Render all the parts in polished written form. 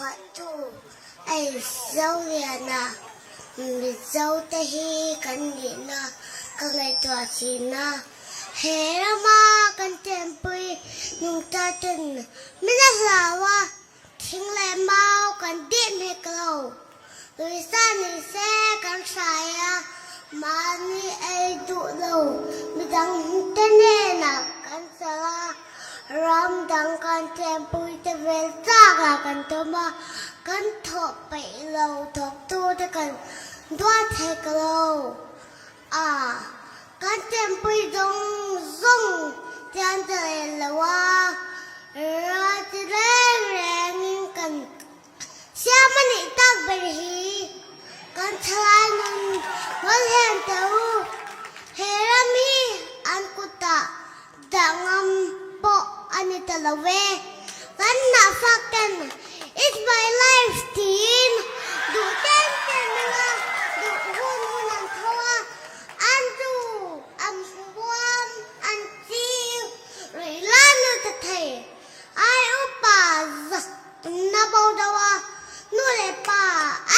Phuahtu Aizoliana Mizote hi kan nihna ka ngaihtuah thin a. He rama kan chenpui nungcha ten min a hlau a, thing leh mau kan dih hmek lo. Luisa ni se kan hrai a, mahni ei duh lo midang te hnenah kan chal a, ram dang kan chenpui te vel chak ah kan tum a, kan thawh peih lo thawktu te kan duat hek lo a, kan chenpui zawng zawng chian ta leh lo a, ral ti reng rengin kan Siam a nih tak ber hi kan thalai nun mawlh hian teh u. He ram hi an kutah dah ngam pawh a ni ta lo ve. Kan hnahfak ten It's my life tiin duh ten ten anga duh hun hun an tho a, an du, an buam, an chiu rih la nu ta thei. Ai upa zak na bo deuh a, nu leh pa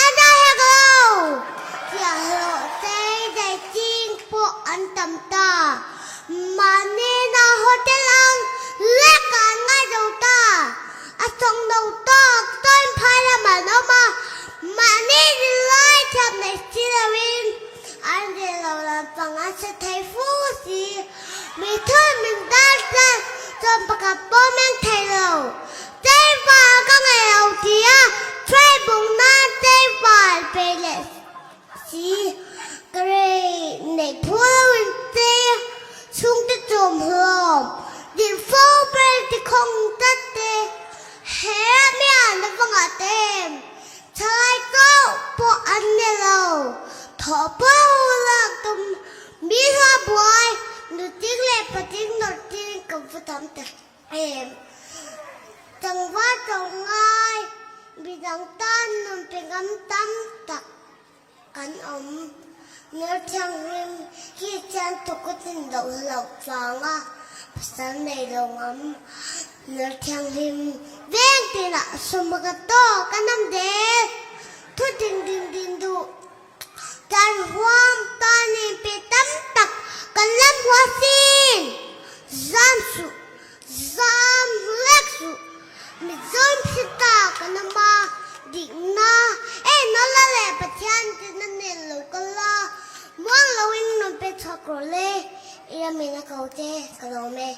a dah hek lo. Thiahhlawh chei dai ching pawh an tam ta. Mahni na hotel ang lek ah an ngai zo ta. A sawng no tawk tawn phai lam an awm a, mahni zirlai thiam nei si loin an zir lo lampang an hre thei fu si. Mi thun min dar chuan chuan pakhat pawh meng thei lo. Chei val ka ngei lo ti a, hruai bung nan chei val pe leh si. Ka rei neih phu lo in chei a, chhungte chawm hlawm dih fo ber ti khawng tlat te. He ramia na va ngah te em? Thalai chauh pawh an ni lo. Thawh pawh hu lak tum Mi hla buai, nuting leh pating nawrhtir ka va tam tak em. Tlangval tlawm ngai, midang tan nun pe ngam tam tak kan awm. Ner thianghlim hi chian tuk a tlin loh hlauh vanga pasal nei lo ngam. Ner thianghlim veng tinah sawma ka tawk a nam zel. Thu ding ding ding duh. Kan huam tan in pe tam tak kan la hmu asin. Zam suh, zam hlek suh. Mizoram hre ta kan awm a, dikna e nawla leh Pathian tina nen lo kal a, muang loin rawn pe chhuak rawh le, i ramin a ko che ka lawm e.